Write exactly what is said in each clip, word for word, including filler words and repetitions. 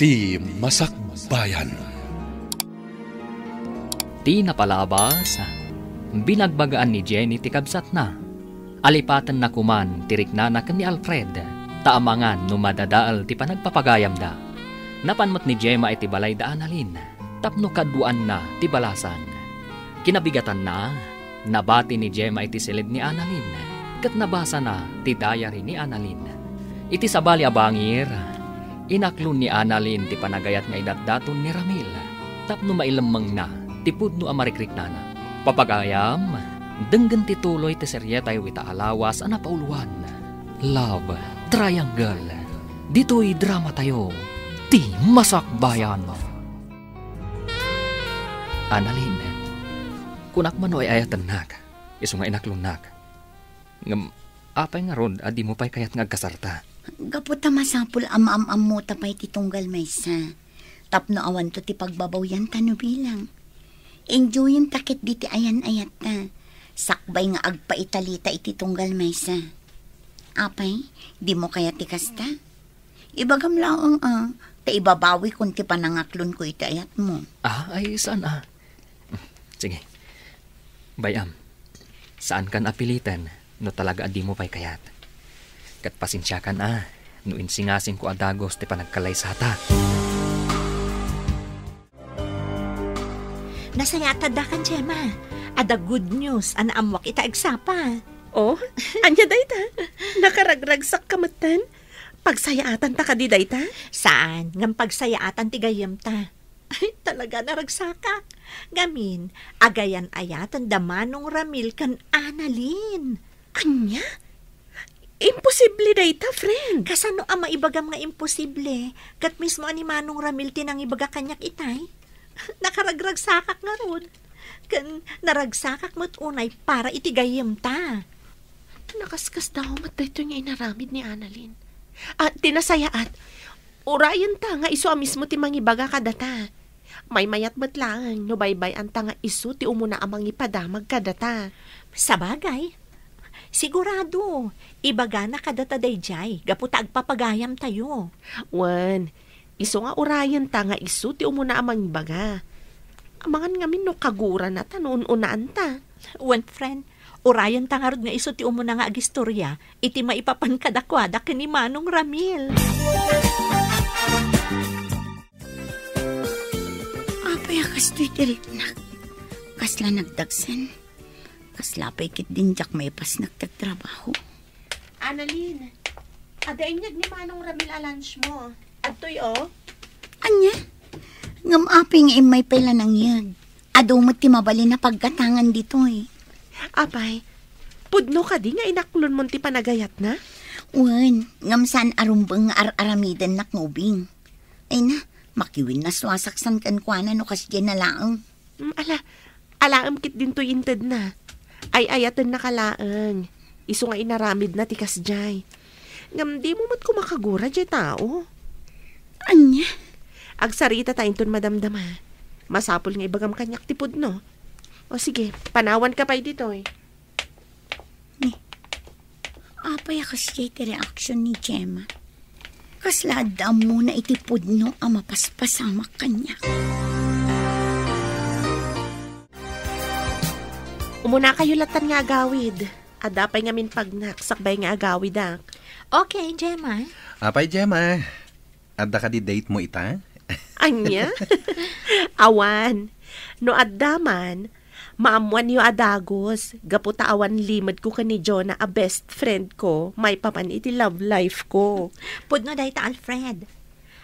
Ti Masakbayan. Ti napalabas, binagbagaan ni Jenny ti kabsatna. Alipatenna koman ti riknana ken ni Alfred, ta amangan no madadael ti panagpapagayamda. Napan met ni Gemma iti balay da Annalyn tapno kaduaanna ti balasang. Kinabigatanna, nabati ni Gemma iti siled ni Annalyn, ket nabasana ti diary ni Annalyn. Iti sabali a bangir, inaklon ni Annalyn ti panagayat nga idatdaton ni Ramil tapno mailemmengna ti pudno a marikriknana. Papagayam, denggen ti tuloy ti serietayo ita a lawas a napauloan, Love Triangle. Ditoy dramatayo, Ti Masakbayan. Annalyn, kunak man no ay-ayatennak, isu nga inaklonnak. Ngem, apay ngarud a dimo pay kayat nga agkasarta? Gapu ta masapul a maam-ammota pay ti tunggal maysa. Tapno awanto ti pagbabawianta no bilang. Enjoyenta ket diti ayan-ayatta. Sakbay nga agpaitalita iti tunggal maysa. Apay, dimo kayat ti kasta? Ibagam laeng a, ta ibabawikon ti panangaklonko iti ayatmo. Ah, ay, saan a? Sige. Bay-am, saankan a piliten no talaga a dimo pay kayat. Ket pasensiakan a, no insingasingko a dagus ti panagkalaysata. Nasayaat adda kan Gemma. Adda good news a naammoak ita agsapa. Oh, ania dayta? Nakaragragsakka metten? Pagsayaatanta kadi dayta? Saan, ngem pagsayaatan ti gayyemta. Ay, talaga, naragsakak. Ngamin, agayan-ayaten da Manong Ramil ken Annalyn. Ania? Imposible dayta, friend. Kasano a maibagam nga imposible? Ket mismo a ni Manong Ramil ti nangibaga kaniak itay. Nakaragragsakak ngarud. Ken naragsakak met unay para iti gayyemta. Nakaskasdaaw met daytoy nga inaramid ni Annalyn. Ah, ti nasayaat, urayenta nga isu a mismo ti mangibaga kadata. Maymayat met laeng no baybay-anta nga isu ti umuna a mangipadamag kadata. Sabagay, sigurado, ibagana kadata daydiay gapu ta agpapagayamtayo. Wen, isu nga urayenta nga isu ti umuna a mangibaga. Amangan ngamin no kagurana ta no un-unaanta. Wen, friend, urayenta ngarud nga isu ti umuna nga agistorya iti maipapan kadakuada ken ni Manong Ramil. Apay a kastoy ti riknak? Kasla nagdagsen. Kasla pay ketdin diak maipasnek ti trabaho. Annalyn, adda inyeg ni Manong Ramil a lunch mo. Adtoy, o. Ania? Ngem apay nga immay pay la nangyeg? Adu met ti mabalin a paggatangan ditoy. Apay, pudno kadi nga inaklonmon ti panagayatna? Wen, ngem saan a rumbeng nga ar-aramidennak nga ubing. Ay na, makiwin nasuasak san kenkuana no kasdiay na laeng. Mm, ala, alaem ketdintoy intedna. Ay-ayatennaka laeng. Isu nga inaramidna ti kasdiay. Ngem dimo met koma kagura diay tao. Ania? Agsaritata inton madamdama. Masapul nga ibagam kaniak ti pudno. O sige, panawanka pay ditoy. Ni, apay a kasdiay ti reaksyon ni Gemma? Kasla adda ammona iti pudno a mapaspasamak kaniak. Umunakayo latan nga agawid. Adda pay ngamin pagnak, sakbay nga agawidak. Okay, Gemma. Apay, Gemma? Adda kadi date mo ita? Ania? Awan. No adda man, maammoanyo a dagus, gapu ta awan limedko ken ni Jonah a best friend ko, maipapan iti love life ko. Pudno dayta, Alfred.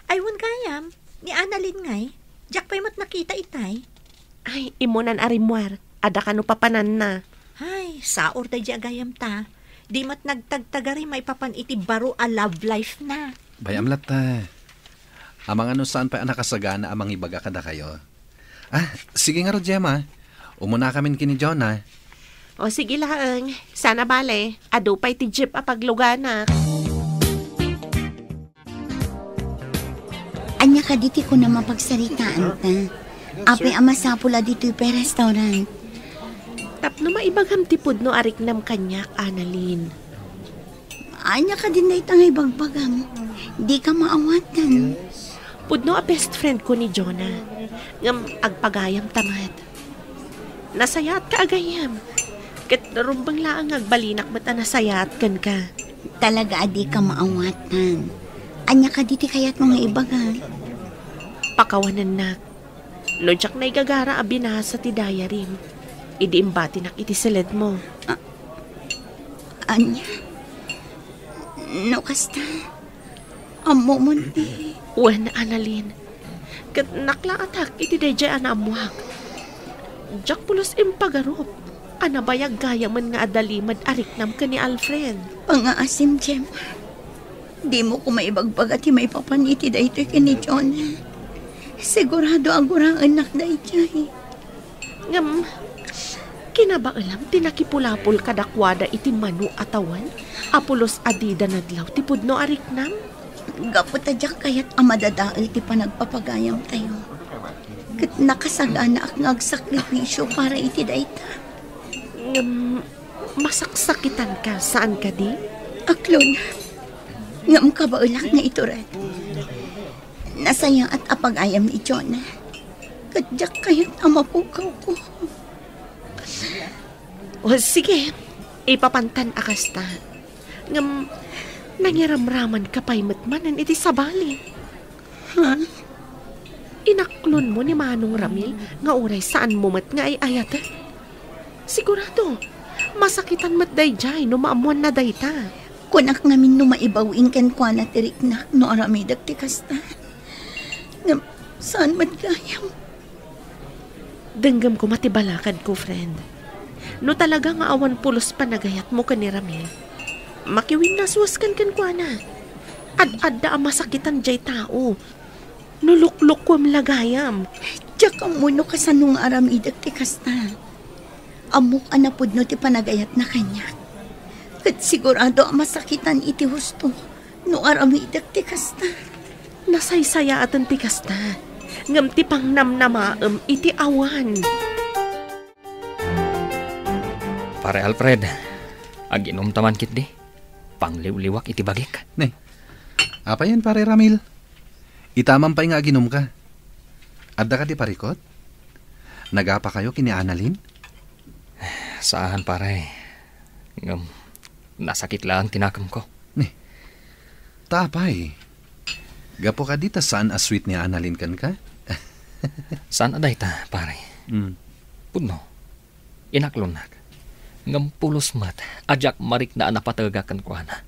Ay, wen gayam, ni Annalyn ngay, diak pay met nakita itay. Ay, immunan a rimmuar, adda kano papananna. Ay, saor daydi a gayamta. Di met nagtagtagari maipapan iti baro a love life na. Bay-am latta. Amangan no saan pay a nakasagana a mangibaga kadakayo. Ah, sige ngarud, Gemma. Umunakamin ken ni Jonah. O, sige laeng. Saan a bale, adu pay ti jeep a pagluganak. Ania kadi ti kunam a pagsaritaanta? Apay a masapul a ditoy pay restaurant? Tapno maibagam ti pudno a riknam kaniak, Annalyn. Ania kadin dayta nga ibagbagam? Dika maawatan. Pudno a best friend ko ni Jonah. Ngem agpagayam ta met. Nasayaat ka a gayyem. Ket rumbeng laeng nga agbalinak met a nasayaat kenka. Talaga a dika maawatan. Ania kadi ti kayatmo nga ibaga? Pakawanennak. No diak naigagara a binasa ti diaryem, idi imbatinak iti seledmo. A-, ania? No kasta, ammomon ti Wen, Annalyn. Ket naklaatak iti daydiay a naammoak. Diak pulos impagarup a nabayag gayamen nga adda limed a riknam ken ni Alfred. Pangaasim, Gemma. Dimo koma ibagbaga ti maipapan iti daytoy ken ni Jonah. Sigurado a guraennak daydiay. Ngem, kinabaelam ti nakipulapol kadakuada iti mano a tawen a pulos a dida nadlaw ti pudno a riknam? Gapu ta diak kayat a madadael ti panagpapagayamtayo. Ket nakasaganaak nga agsakripisio para iti dayta. Ngem, masaksakitanka, saan kadi? Aklon, ngem kabaelak nga itured. Nasayaat a pagayam ni Jonah. Ket diak kayat a mapukawko. O, sige, ipapantan a kasta. Ngem, nangiramramanka pay met manen iti sabali. Ha? Inaklonmo ni Manong Ramil nga uray saanmo met nga ay-ayaten. Sigurado, masakitan met daydiay no maammoanna dayta. Kunak ngamin no maibaw-in kenkuana ti riknak no aramidek ti kasta. Ngem, saan met gayam? Denggem koma ti balakadko, friend. No talaga nga awan pulos panagayatmo ken ni Ramil, makiwinnaswaskan kenkuana. Ad-adda a masakitan diay tao. No luklukuem la gayam. Diak ammo no kasano nga aramidek ti kasta. Ammok a napudno ti panagayatna kaniak. Ket sigurado a masakitan iti husto no aramidek ti kasta. Nasaysayaaten ti kasta, ngem ti pangnamnamaem iti awan. Pare Alfred, aginumta man ketdi. Pangliwliwak iti bagik. Ne, apayen, Pare Ramil? Itamam pay nga aginumka. Adda kadi parikut? Nagapakayo ken ni Annalyn? Saan, pare. Ngem, nasakit laeng ti nakemko. Ne. Ta apay? Gapu kadi ta saan a sweet ni Annalyn kenka? Saan a dayta, pare. Mm. Pudno. Inaklonnak. Ngem pulos met a diak marikna a napatega kenkuana.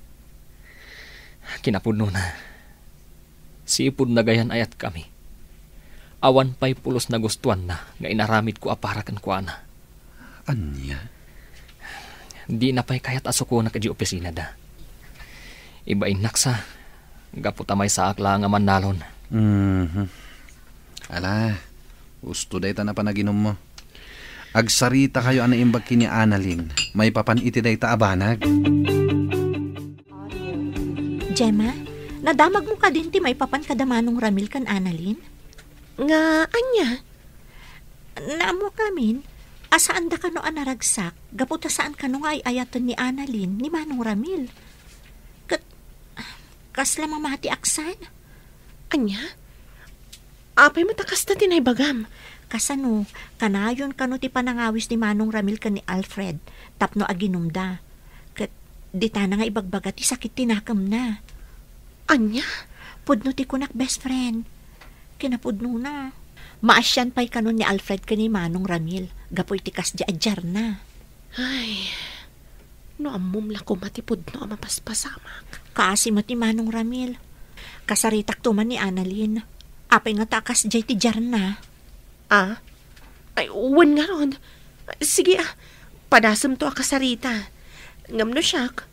Kinapudnona, sipud nagayan-ayatkami, awan pay pulos nagustuanna nga inaramidko a para kenkuana. Ania? Dina pay kayat a sukonak idiay opisinada. Ibainnaksa, gapu ta maysaak laeng a mannalon. Mhm. Ala, husto dayta a panaginummo. Agsaritakayo a naimbag ken ni Annalyn maipapan iti dayta a banag. Gemma, nadamagmo kadin ti maipapan kada Manong Ramil ken Annalyn? Nga ania? Naammoak ngamin a saanda kano a naragsak gapu ta saan kano nga ay-ayaten ni Annalyn ni Manong Ramil. Ket kasla mamati a kasano? Ania? Apay met a kasta ti naibagam? Kasano, kanayon kano ti panangawis ni Manong Ramil ken ni Alfred tapno aginumda. Ket ditana nga ibagbaga ti sakit ti nakemna. Ania? Pudno ti kunak, best friend. Kinapudnona, maasian pay kano ni Alfred ken ni Manong Ramil gapu iti kasdiay a diarna. Ay, no ammom la koma ti pudno a mapaspasamak. Kaasi met ni Manong Ramil. Kasaritakto man ni Annalyn. Apay ngata a kasdiay ti diarna? Ah? Ay, wen ngarud. Sige, ah, padasemto a kasarita. Ngem no siak,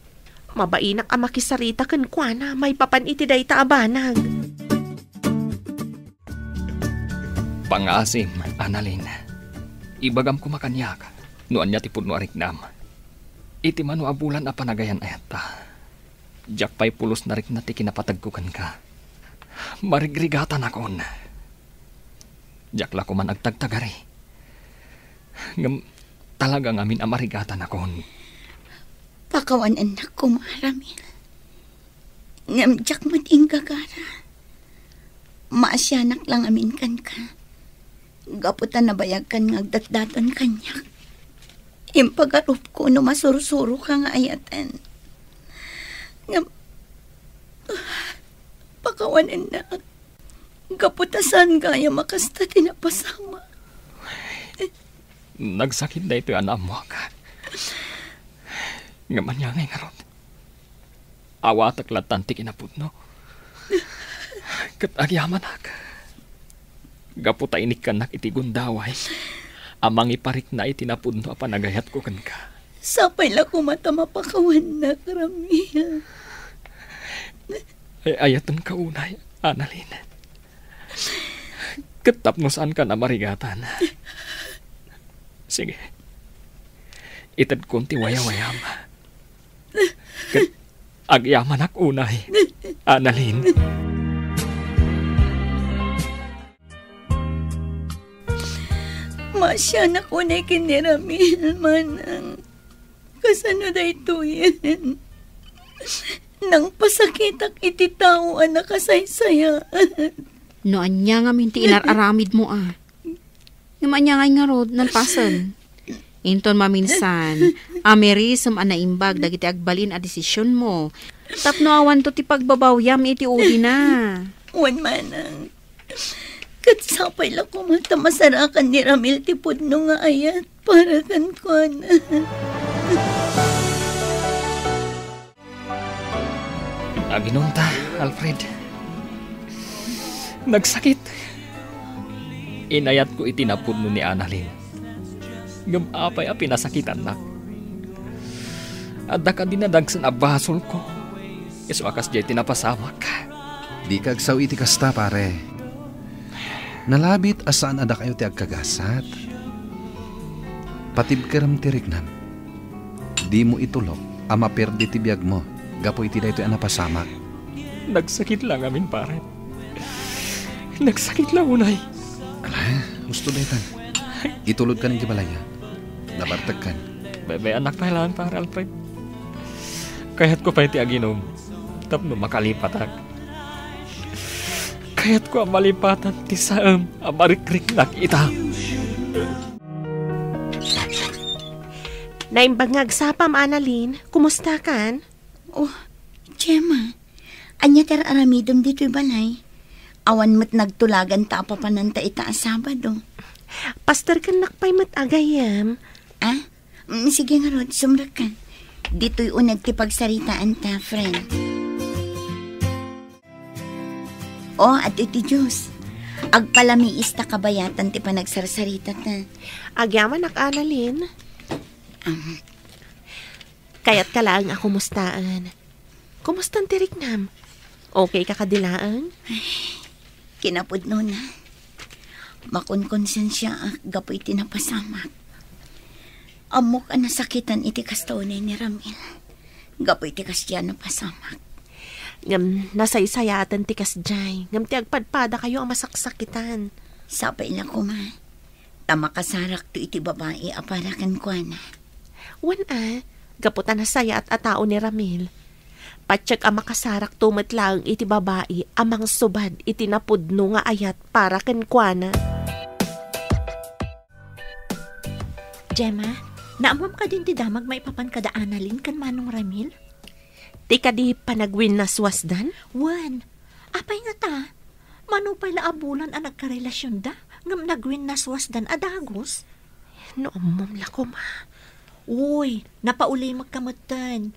mabainak a makisarita kenkuana maipapan iti dayta a banag. Pangaasim, Annalyn. Ibagam koma kaniak no ania ti pudno a riknam. Iti mano a bulan a panagayan-ayatta, diak pay pulos narikna ti kinapategko kenka. Marigrigatanakon. Diak la koman agtagtagari. Ngem talaga ngamin a marigatanakon. Pakawanennak koma, Ramil. Ngem diak met inggagara. Asianak la ngamin kenka. Gapu ta nabayagkan nga agdatdaton kaniak. Impagarupko no masursuroka nga ayaten. Ngem, pakawanennak. Gapu ta saan gayam a kasta ti napasamak. Nagsakit daytoy a naammoak. Ngem ania ngay ngarud? Awatek lattan ti kinapudno. Ket agyamanak. Gapu ta inikkannak iti gundaway a mangiparikna iti napudno a panagayatko kenka. Sapay la koma ta mapakawannak, Ramil. Ay-ayatenka unay, Annalyn. Ket tapno saanka a marigatan. Sige. Itedkon ti wayawayam. Ket agyamanak unay, Annalyn. Maasianak unay ken ni Ramil, manang. Kasano daytoyen? Nangpasakitak iti tao a nakasaysayaat. No ania ngamin ti inar-aramidmo a? Ngem ania ngay ngarud, nalpasen? Inton maminsan, amirisem a naimbag dagiti agbalin a desisionmo. Tapno awanto ti pagbabawiam iti udina. Wen manang. Ket sapay la koma ta masarakan ni Ramil ti pudno nga ayat para kenkuana. Aginonta, Alfred. Nagsakit. Inayatko iti napudno ni Annalyn. Ngem apay a pinasakitannak? Adda kadi nadagsen a basolko? Isu a kasdiay ti napasamak. Dika agsao iti kasta, pare. Nalabit a saan a dakayo ti agkagasat. Patibkerem ti riknam. Dimo itulok a maperdi ti biagmo gapu iti daytoy a napasamak. Nagsakit la ngamin, pare. Nagsakit la unay. Ala, husto daytan. Itulodkan iti balay. Nabartekkan. Bebe-annak pay laeng, pare Alfred. Kayatko pay ti aginom tapno makalipatak. Kayatko a malipatan ti saem a marikriknak ita. Naimbag nga agsapam, Annalyn. Kumustakan? Oh, Gemma, ania ti ar-aramidem ditoy balay? Awan met nagtulaganta a papananta ita a Sabado. Pasterkennak pay met a gayyem. Ah? Mm, sige ngarud, sumrekka. Ditoy uneg ti pagsaritaanta, friend. Oh, adtoy ti juice. Agpalamiis ta kabayatan ti panagsarsarita ta. Agyamanak, Annalyn. Um, Kayatka laeng a kumustaen. Kumustan ti riknam? Okay ka kadi laeng? Kinapudnona, makonkonsensiaak gapu iti napasamak. Ammok a nasakitan iti kasta unay ni Ramil gapu iti kasdiay a napasamak. Ngem nasaysayaaten ti kasdiay, ngem ti agpadpadakayo a masaksakitan. Sapay la koma ta makasarakto iti babai a para kenkuana. Wen a, gapu ta nasayaat a tao ni Ramil, patiek a makasarakto met laeng iti babai a mangsubad iti napudno nga ayat para kenkuana. Gemma, naammoam kadin ti damag maipapan kada Annalyn ken Manong Ramil? Ti kadi panagwinnaswasdan? Wen, apay ngata? Mano pay la a bulan a nagkarelasionda, ngem nagwinnaswasdan a dagus? No ammom la koma. Uy, napaulimekka metten.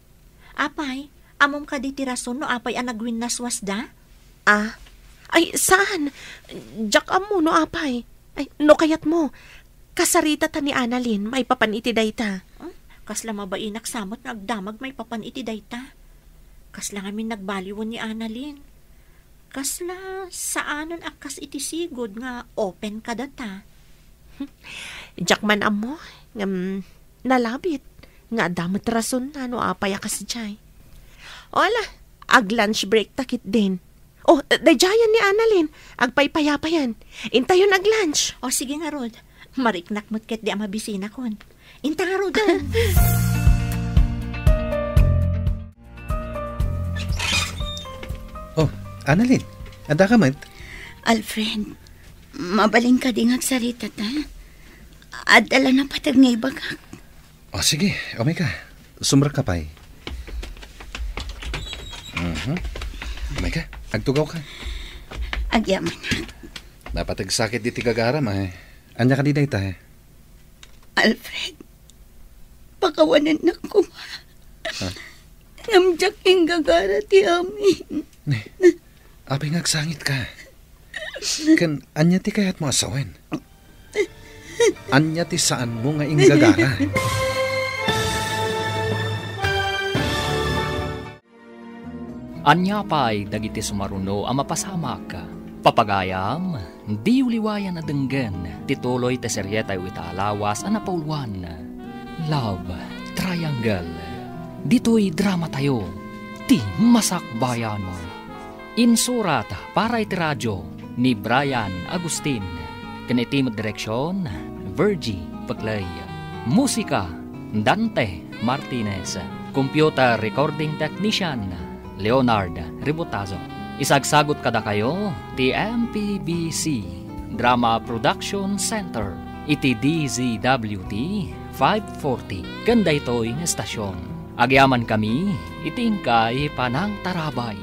Apay, ammom kadi ti rason no apay a nagwinnaswasda? Ah, ay, saan? Diak ammo no apay. Ay, no kayatmo, kasaritata ni Annalyn maipapan iti dayta. Hmm? Kasla mabainak sa met nga agdamag maipapan iti dayta. Kasla ngamin nagbaliwen ni Annalyn. Kasla saanen a kas iti sigud nga open kadata. Diak man ammo, ngem nalabit nga adda met rasonna no apay a kasdiay. O ala, ag-lunch break ta ketdin. O, daydiayen ni Annalyn, agpaypayapayen. Intayon ag-lunch. O, sige ngarud. Mariknak met ketdi a mabisinakon. Inta ngaruden. Oh, Annalyn, adda ka met? Alfred, mabalin kadi nga agsarita ta? Adda la napateg nga ibagak. O, sige, umay ka. Sumrekka pay. Mhm. Umay ka. Agtugaw ka. Agyaman. Napateg sakit diti gagaram, ay. Ania kadi dayta, eh? Alfred, pakawanennak koma. Ha? Ngem diak inggagara ti amin. Ne, apay nga agsangit ka? Ken ania ti kayatmo a sawen? Ania ti saanmo nga inggagara? Ania pay dagiti sumaruno a mapasamak? Papagayam, diyo liwayan a denggen ti tuloy ti serietayo ita a lawas a napauluan, Love Triangle. Ditoy dramatayo, ti masakbayan. Insurat para iti radio ni Brian Agustin, ken iti met direksion, Virgie Peclay. Musika, Dante Martinez. Computer recording technician, Leonard Ributazo. Isagsagut kadakayo ti M P B C Drama Production Center iti D Z W T five forty ken daytoy nga estasion. Agyamankami iti inkay panangtarabay.